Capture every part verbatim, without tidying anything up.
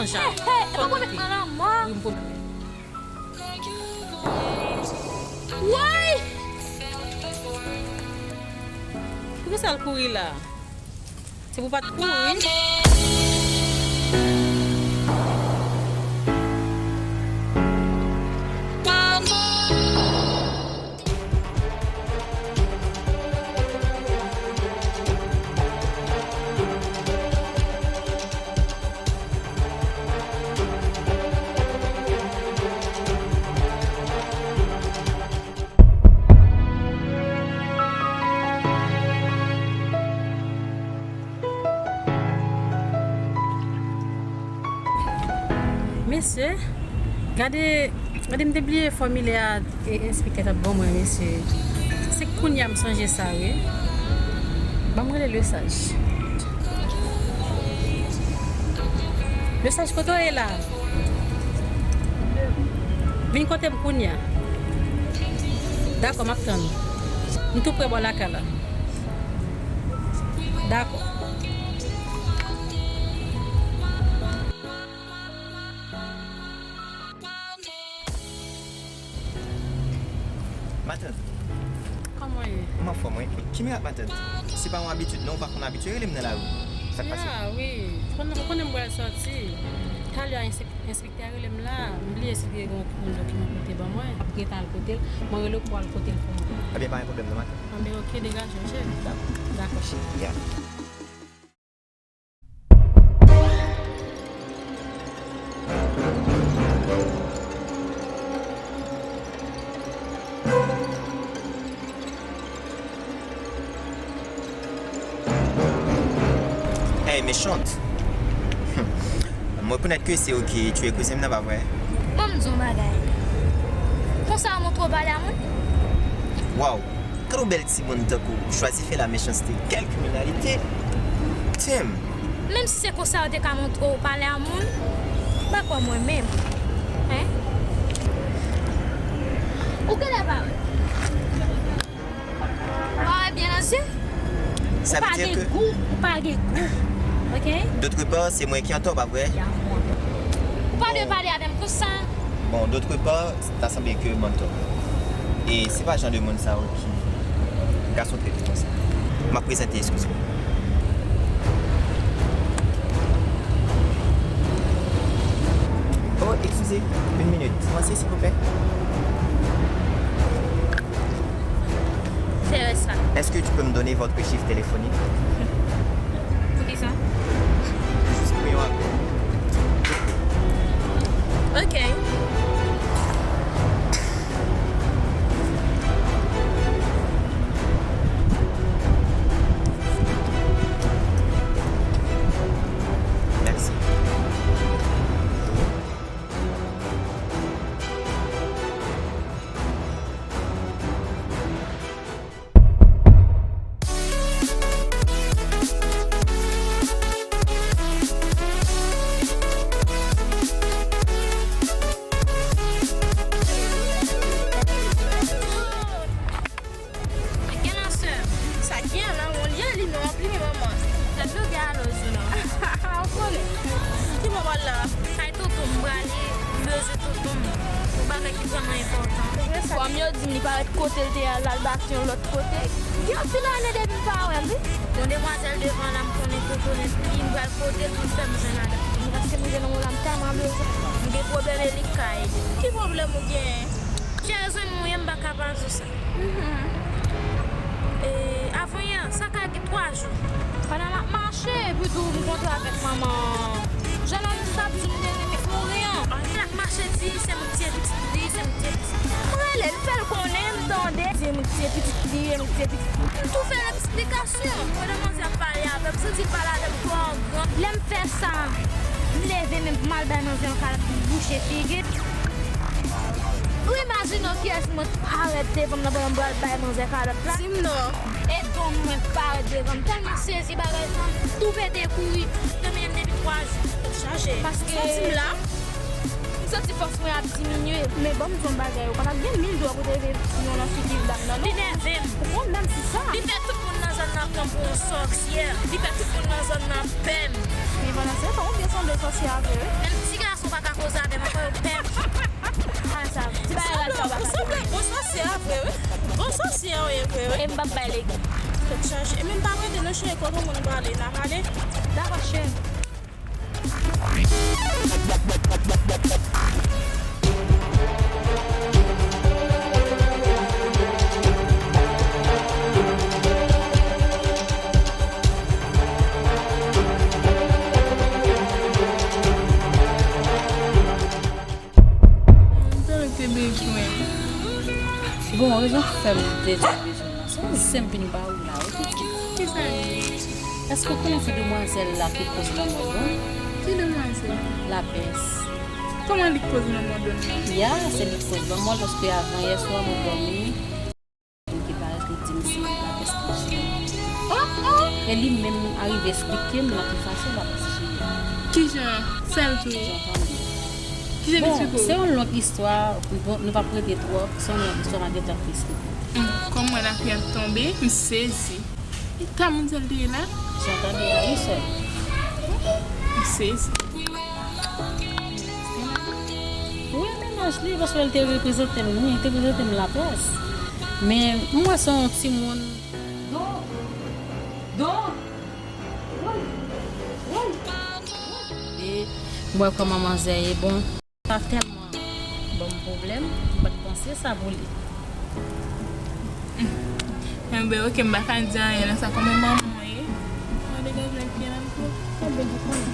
Hey, hey, e pa pwomèt mwen lanmò. Wi, m pwomèt. Woy! Poukisa l kouri la? Se pou pa t kouri. Mesye, gade, gade m te bliye fòmilè a, e, enspektè t ap ban mwen, mesye. Se kounye a m sonje sa, wi. Ban m rele Lesaj. Lesaj, kote w ye la? Vin kote m kounye a. Dakò, m ap tann ou. M tou prè bò lakay la. Dakò. Matant. Kòman w ye? M anfòm, wi. Ki mirak, matant? Se pa yon abitid, non? Ou pa konn abitye rele m nan lari. Sa k pase? Ya, wi. Ou konnen, ou konnen m pral sòti. Talè a, enspek-, enspektè a rele m la. M bliye si te gen yon dokiman pou l te ban mwen. M ap gentan al kote l. Mwen rele w pou w al kote l pou mwen. Ebyen, pa gen pwoblèm, non, matant. Anben, oke, degaje w, cheri. Dakò. Dakò, cheri. Ya. Hey, mechant. M rekonèt ke se ou ki tiye kouzen m nan, pa vre? Ban m di w yon bagay. Konsa w montre w pale a moun? Waw! Gade yon bèl timoun tankou w chwazi fè la méchanceté. Quelle criminalité! Tim! Menm si se konsa yo te ka montre w pale a moun, m pa kwè mwen menm. Hein? Ou genlè pa wè. Ou pa wè byen nan zye? Ou pa gen gou, ou pa gen gou. Ok? D'autre part, c'est moi qui entends, pas vrai? Ou pa dwe pale avè m konsa. Bon, d'autre part, ta sanble ke m antò. E se pa jan de moun sa yo ki gason trete konsa. M ap prezante, eskize. Oh, excusez, une minute. Avancez, s'il vous plaît. Sere sa. Est-ce que tu peux me donner votre chiffre téléphonique? Poukisa? Jis pou yon apèl. Ok. Merci. Gen la, sè. Sa ki an la, yon lye li non, ap li manman. Tèt nou gen alòz ou non. Ou konnen. Ki bò w al la? Kay tonton m prale, m bezwen tonton m. Yon bagay ki vrèman enpòtan. Kòm yo di m li parèt kote l te al, l al bat yon lòt kote. Gen anpil ane depi m pa wè l, wi. Gon demwazèl devan la, m konnen tonton nèt li, m pral kote l pou l fè m jwenn avèk tonton. Paske m gen nan yon la, m tèlman bezwen. M gen pwoblèm e li k ka ede m. Ki pwoblèm ou genyen? Chè, jwenn mwen, m pa ka pa di w sa. Mhm. E, avan yè, sa ka gen twa jou. Pandan m ap mache, epi tou m kontre avèk manman jennonm ki t ap di m li renmen mouri an. L ap mache di se m k tiye pitit li, se m k tiye pitit li. M rele l, m fè l konnen, m tande, se m k tiye pitit li, se m k tiye pitit li. M tou fè l eksplikasyon. Pandan manzè ap pale avè m, m santi l pale avè m twò an gran. Lè m fè sa, m leve men m pou m al bay manzè yon kalòt pou m bouche figi l. Ou imajine w kiyès mwen parèt devan m nan pandan m pral bay manzè kalòt la? Di m non. E don mwen parèt devan m. Tèlman sezi bagay sa, m tou pete kouri. Nan men m depi twa jou. Tèt chaje. Paske. Santi m la. M santi fòs mwen ap diminye. Men ban m di w yon bagay, ou kapab gen mil dwa pou te leve yon nan figi dam nan, non. Li nève m. Ou konn menm si sa. Li fè tout moun nan Zòn nan pran pou yon sòsyè. Li fè tout moun nan zòn nan pè m. Men pandan se tan, ou byen sanble sòsyè a vre, wi. Menm ti gason pa ka koze avè m ankò, yo pè m. Sa, ti bagay la, sa w pa ka sanble bon sòsyè a vre, wi. Bon sòsyè ou ye vre, wi. E m p ap bay legi. Tèt chaje. E men m pa prete non, cheri, kote moun prale, n a prale. Dakò, cheri. Mwen te bezwen. Bon, rezon ki fè m te bezwen nan, se yon zen m vin ba ou la, wi, pitit. Kisa l ye? Èske w konnen se demwazèl la ki koz lanmò l, non? Ki demwazèl? Lapès. Kòman li koz lanmò Doni? Ya, se li ki koz lanmò l, paske avan yè swa mwen dòmi, ki parèt li di m se lapès li jere. Oh, oh! E li menm arive esplike m nan ki fason lapès jere. Kijan? Sèl tou. Jan tann. Kijan l bon, eksplike w? Se yon long istwa, bon, nou p ap rete twòp, se yon long istwa, m a gentan esplike. Hmm, kòm mwen lapli ap tonbe, m sezi. E ta moun sa l te ye la? Jan tande a, wi, sè. M sezi. Wi, mennaj li, paske l te reprezante m, wi, li te reprezante m lapès. Men, m wè se yon timoun. Don! Don! Woy! Woy! E, m wè kòman manzè ye, bon. Sa tèlman ban m pwoblèm, m pa t panse sa pou li. Enben, oke, m pa ka di anyen nan sa, kòman manman w ye? Mwen degaj nan pye nan tou. Enben, ou konnen.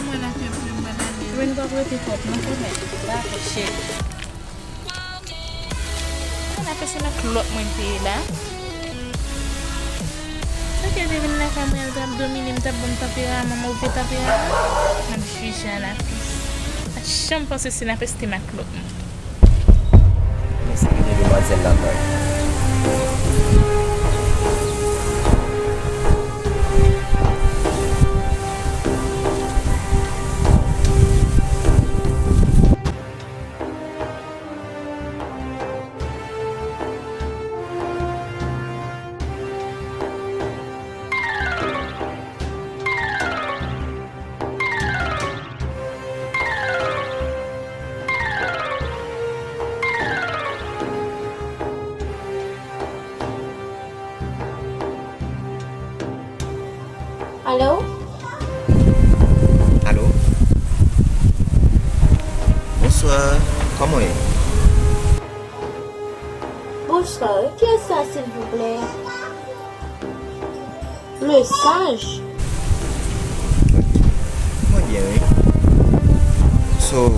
Mwen la pye pou m pa t ale. Mwen pa prete twòp, non, konnen. Dakò, cheri. Mwen la pèse nan klòt mwen te ye la. Sa ki te vin lakay mwen, l t ap domine m, t ap ban m tanperaman, move tanperaman. M ap jije a lapès. Pa t janm panse se lapès te maklòt mwen. Mesye, gen de demwazèl ladan. Alo? Alo? Bonswa, kòman w ye? Bonswa, kiyès sa, silvouplè? Lesaj? Ok. Mwen byen, wi. So,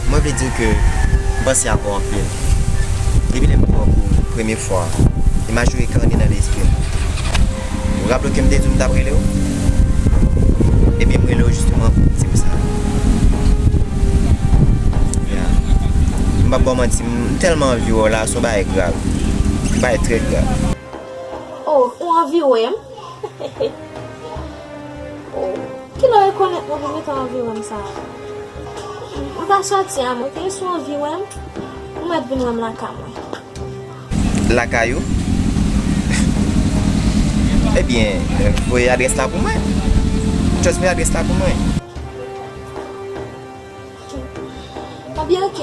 mwen vle di w ke m panse avè w anpil. Depi lè m te wè w pou premye fwa, imaj ou renkane nan lespri m. Ou raple w ke m te di w m t ap rele w? Ebyen, m rele w jisteman pou m di w sa. Ya. M p ap ba w manti, m tèlman anvi wè w la, se yon bagay grav. Yon bagay trè grav. Oh, ou anvi wè m? Oh, kilè w rekonèt mwen pou w gentan anvi wè m sa? M pa sòti a, mwen, ok? Si w anvi wè m, ou mèt vin wè m lakay mwen. Lakay ou? Ebyen, voye adrès la pou mwen. Just voye adrès la pou mwen. Ebyen, ok.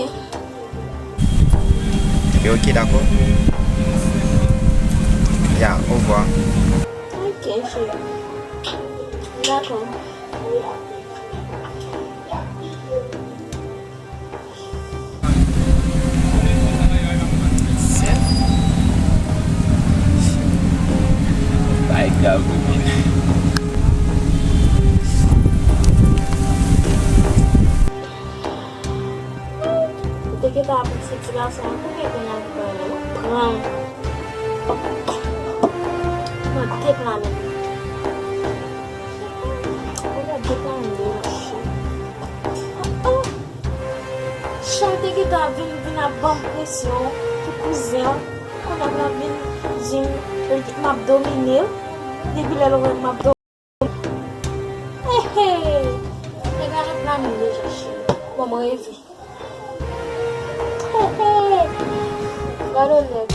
Ebyen, ok, dakò. Ya, ovwa. Ok, cheri. Dakò. Bagay grav wi, mwen. Ou te gentan ap pran se ti gason an, kounye a kounye a li pran nan pran. Mwen deplane. Mwen deplane, monchè. Oh, oh. Chan te gentan vin, vin ap ban m presyon pou kouzen an. Kounye a l ap vin di m, m ap domine l. Depi lè l wè m ap domine. Hey, hey. Nèg la nan plan li deja, cheri. Bon, mwen reve. Hey, hey. Gade yon nèg.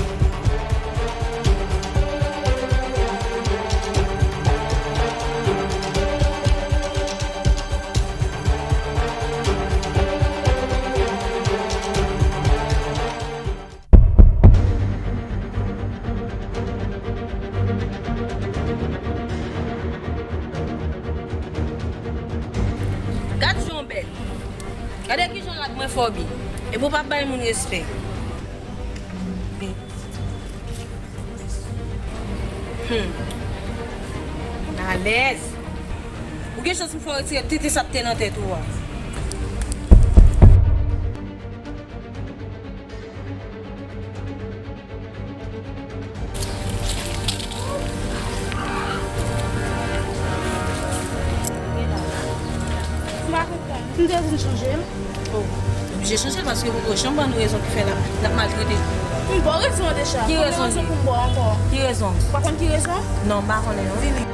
Bobby, epi w p ap bay moun respè. Hmm. Alèz. Ou gen chans m fè w retire tenten sa k te nan tèt ou a. M pa konprann. M te vin chanje l. Oh, oblije chanje l paske poko janm ban nou rezon ki fè l ap, l ap maltrete nou. M ba w rezon deja. Ki rezon li? Konbyen rezon pou m ba w ankò? Ki rezon? Ou pa konn ki rezon? Non, m pa konnen non. Vini.